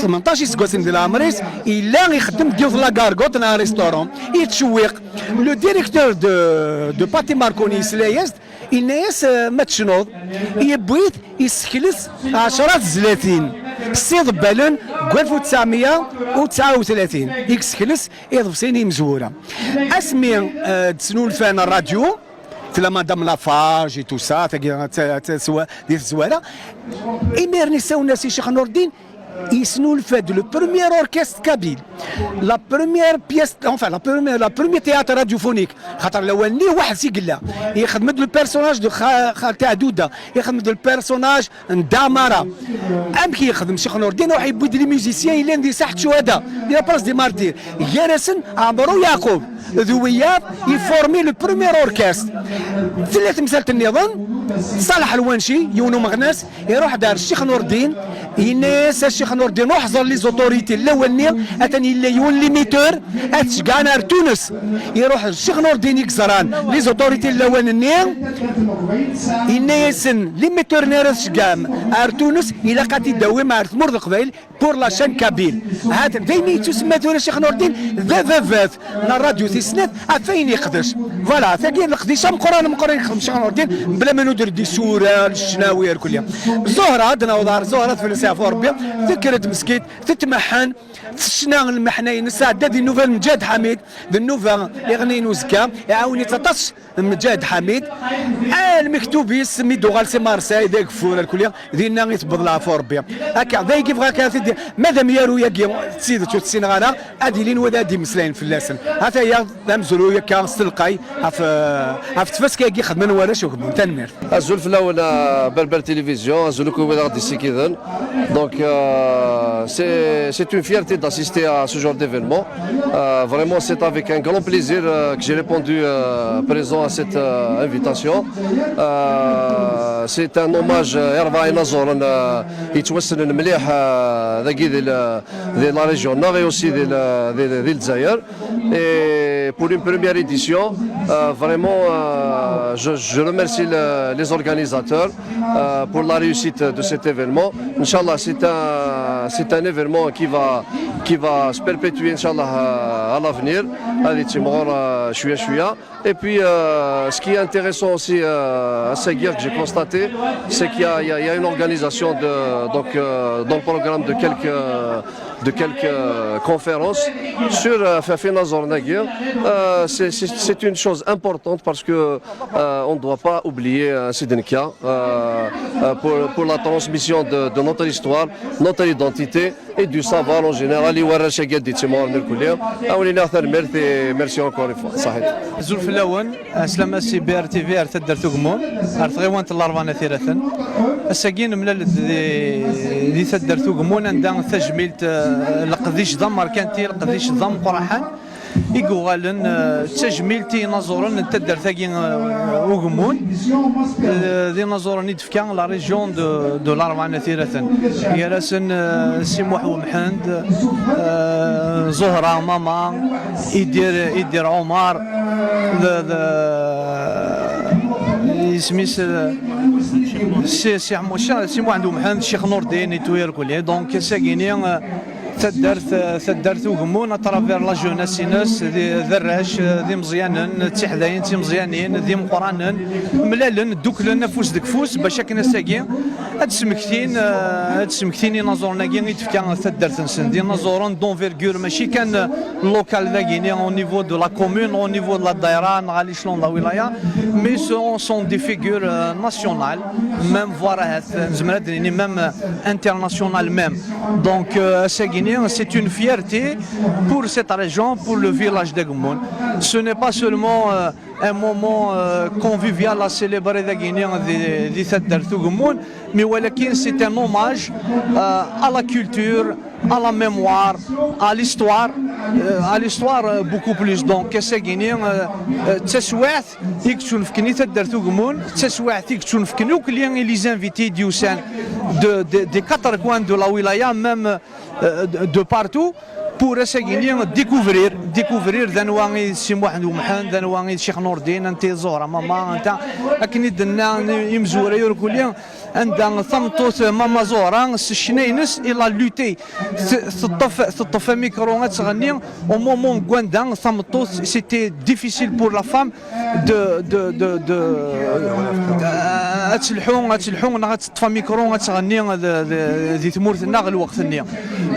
tmenṭac iseggasen di leɛmer-is, yella ixeddem deg yiwet la gargote neɣ restaurant, yettcewwiq. Le directeur de, de Pâté Marconi yesla-yas-d, yenna-yas, eh, ma tecnuḍ, yewwi-t, yessekles ɛecra tezlatin s iḍebbalen deg alef u tesɛemya u tesɛa u tlatin, i yessekles iḍebsiyen imezwura. Asmi, eh, d-snulfan rradyu, tella Madame Lafarge et tout ça, tagi, t-, t-, swa-, di tezwara. Imiren issawlen-as i Ccix Nurdin, yesnulfa-d le premier orchestre kabyle. La première pièce, enfin, la première, la première théâtre radiophonique. Xaṭer lawan-nni weḥd-s i yella. Yexdem-d le personnage de Xa-, Xalti Ɛduda. Yexdem-d le personnage n Dda Ɛmara. Amek yexdem Ccix Nurdin? Iruḥ yewwi-d les musiciens yellan di saḥet ccuhada, di la place des martyrs. Gar-asen Ɛemru Yeɛqub. D wiyaḍ i formi le premier orchestre. Tella temsalt nniḍen, Ṣaleḥ Lwanci, yiwen umeɣnas, iruḥ-d ar Ccix Nurdin, yenna-yas a Ccix Nurdin, ruḥ ẓer les autorités n lawan-nni, atan yella yiwen limiteur, ad t-ceggɛen ar Tunes. Iruḥ Ccix Nurdin i yeẓran les autorités n lawan-nni, yenna-yasen, limiteur-nni ara tceggɛem ar Tunes, ilaq ad t-id-tawim ar tmurt n Leqbayel, pour la chaîne kabyle. Hat, d ayen yettusemma tura Ccix Nurdin d ababat n rradyu tis snat ɣef wayen yeqdec. Voilà, tagi d leqdic ameqqran, ameqqran i yexdem Ccix Nurdin, bla ma nuder-d isura, lecnawi, irkelli. Ẓuhra, ad naweḍ ɣer Ẓuhra, tefles yeɛfu Rebbi, tekker-d meskint, tetmeḥḥen, tecna lmeḥna-ines, tɛedda di nnuba n Mǧahed Ḥamid, d nnuba iɣenniyen uzekka, iɛawen-itt aṭas Mǧahed Ḥamid, a lmektub-is mi d-uɣal si Marseille, d ageffur, alkuli, dinna i tewweḍ leɛfu Rebbi. Akka, d ayagi bɣa akka ad t-id-, ma d amyaru-yagi, d tidet ur t-ssineɣ ara, ad ilin wid ad d-imeslayen fell-asen. Ataya, d amezruy akka, s telqay, ɣef, ɣef tfaska-agi xedmen warrac ugemmun. Tanemmirt. Azul fell-awen, euh, Berbère Télévision, azul akk wid aɣ-d-issikiden. Donc, euh, c'est, c'est une fierté d'assister à ce genre d'événement. Euh, vraiment, c'est avec un grand plaisir, euh, que j'ai répondu, euh, présent à cette, euh, invitation. Euh, c'est un hommage, euh, i rebɛa inaẓuren, euh, yettwassnen mliḥ, euh, dagi di la, di la région-nneɣ et aussi di la, di, di Lezzayer. Et pour une première édition, euh, vraiment, euh, je, je remercie le, les organisateurs, euh, pour la réussite de cet événement. Inch'Allah, c'est un, c'est un événement qui va, qui va se perpétuer, Inch'Allah, euh, à l'avenir. هذه تيمغور، euh, شوية شوية. Et puis, euh, ce qui est intéressant aussi, euh, à Seguir, que j'ai constaté, c'est qu'il y a, il y a, il y a une organisation de, donc, euh, dans le programme de quelques, de quelques, euh, conférences sur, euh, في، في ناظور ناقير. Euh, c'est, c'est, c'est une chose importante parce que, euh, on ne doit pas oublier, euh, Sidnkia, euh, euh, pour, pour la transmission de, de notre histoire, notre identité et du savoir en général. I warrac-agi ad d-ittimɣuren irkelli. Ad wen-iniɣ tanemmirt et merci encore une fois. Ṣaḥit. Azul fell-awen. Aslama si B R T V ar taddart Ugemmun, ar tɣiwant n Larebɛa n At Iraten. Ass-agi nemlal-d di, di taddart Ugemmun, anda tajmilt, eh, leqdic d amerkanti, leqdic d ameqqraḥan. i yuɣalen, eh, d tajmilt i yinaẓuren n taddart-agi, eh, Ugemmun, eh, d inaẓuren i d-tefka la région de, de Larebɛa n At Yiraten. Gar-asen, eh, Si Muḥ Umḥend, eh, Zuhra Mama, Idir, Idir Ɛumar, d, d, isem-is, eh, Si, Si Ḥmu-, Si, Si Muḥend Umḥend, Ccix Nurdin et tout irkelli. Donc, ass-agi-ni, eh, taddart, eh, taddart Ugemmun, à travers la jeunesse-ines, d, d arrac, eh, d imeẓyanen, d tiḥdayin d timeẓyanin, d imeqqranen, mlalen, dduklen afus deg ufus, bac akken ass-agi ad smektin, eh, ad smektin inaẓuren-agi i d-tefka taddart-nsen. D inaẓuren d'envergure, mačči kan, eh, local dagi-ni, au niveau de la commune, au niveau de la daïra, neɣ à l'échelon de la wilaya, mais sont, sont des figures, euh, nationales, même voire, euh, nezmer ad d-nini même, euh, internationales même. Donc, euh, ass-agi-ni, c'est une fierté pour cette région, pour le village d'Agemmun. Ce n'est pas seulement, euh, un moment, euh, convivial à célébrer dagi-ni di, di taddart Ugemmun, mais walakin c'est un hommage, euh, à la culture, à la mémoire, à l'histoire, euh, à l'histoire, euh, beaucoup plus. Donc, ass-agi-ni, euh, euh, d taswiɛt i yettunefken i taddart Ugemmun, d taswiɛt i yettunefken akk i les invités i d-yusan de, de, des quatre coins de la wilaya, même, euh, de, de partout, pour ass-agi-ni découvrir, découvrir d anwa i d Si Muḥend Umḥend, d anwa i d Ccix Nurdin, anta i d Zuhra Mama, anta, akken i d-nna imezwura irkelli, anda tameṭṭut Mama Zuhra s ccna-ines, il a lutté, t-, teṭṭef, teṭṭef amikru ad tɣenni, au moment n wanda tameṭṭut, c'était difficile pour la femme de, de, de, de, euh, ad telḥu, ad telḥu, neɣ ad teṭṭef amikru, ad tɣenni, d, d, di tmurt-nneɣ lweqt-nni.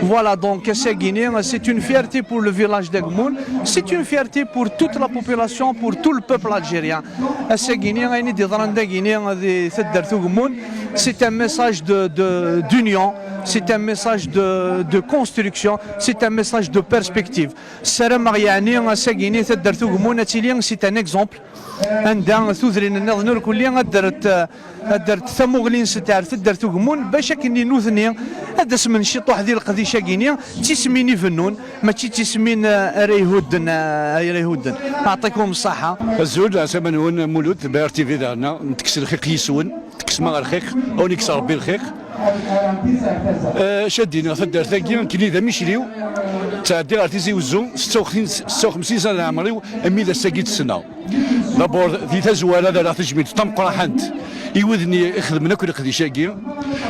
Voilà, donc, ass-agi-ni, c'est une fierté pour le village d'Agemmun, c'est une fierté pour toute la population, pour tout le peuple algérien. Ass-agi-ni, ayen i d-yeḍran dagi-ni di taddart Ugemmun, c'est un message de, de, d'union, c'est un message de, de construction, c'est un message de perspective. Ssarameɣ, yeɛni, ass-agi-ni taddart Ugemmun ad tili c'est un exemple, anda tudrin nniḍen irkelli ad rrent, ad rrent tamuɣli-nsent ar taddart Ugemmun, bac akken i nutni ad asmen ciṭuḥ di leqdic-agi-ni, d tismin ibennun, mačči d tismin, eh, ara ihudden, eh, ara ihudden. Ɛṭikum ṣṣaḥa. Azul, ɛsama-nwen, Mulud, B R T V daɣen, ntekkes lxiq yis-wen, tekksem-aɣ lxiq, awen-ikkes Ṛebbi lxiq. Eh, acu ad d-iniɣ, taddart-agi, nekkni d amicli-w, ttɛeddiɣ ɣer Tizi Wezzu, setta u xemsin, setta u xemsin sena n leɛmer-iw, armi d ass-agi d-ssneɣ. D'abord, di tazwara, ad rreɣ tajmilt tameqqraḥant i wid-nni ixedmen akk leqdic-agi.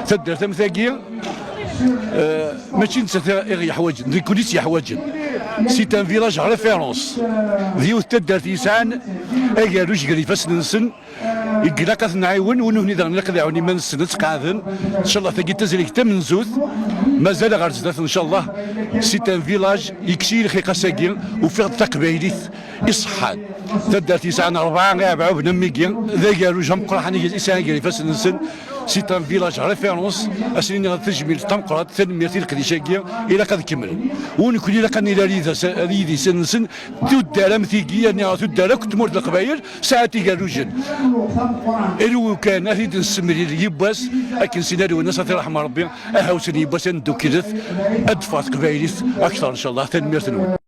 Taddart am tagi, eh, mačči nettat i ɣ-yeḥwaǧen, d nekkni i tt-yeḥwaǧen. C'est un village référence. D yiwet taddart yesɛan agerruj gar ifassen-nsen, ilaq ad ten-nɛiwen, u nutni daɣen ilaq ad ɛiwen iman-nsen, ad sqeɛden. Ncallah, tagi d tazrigt tamenzut, mazal ɣer zdat, ncallah. C'est un village, yekkes-iyi lxiq ass-agi, ufiɣ-d taqbaylit iṣeḥḥan. Taddart yesɛan rebɛa iɛebɛuben am wigi, d agerruj ameqqran i yesɛan gar ifassen-nsen. C'est un village référence, ad sen-iniɣ tajmilt tameqqrant, tanemmirt i leqdic-agi, ilaq ad kemmlen. U nekkni ilaq ad nili ar yid-, ar yidis-nsen, tuddar am tigi, yerna tuddar akk n tmurt n Leqbayel, sɛant igerrujen. Aru kan ad t-id-nessemlil yiwwas, akken sin alwen-as ad t-iṛḥem Ṛebbi, ahawsen yiwwas ad neddukkilet, ad d-teffeɣ teqbaylit akteṛ, ncallah. Tanemmirt-nwen.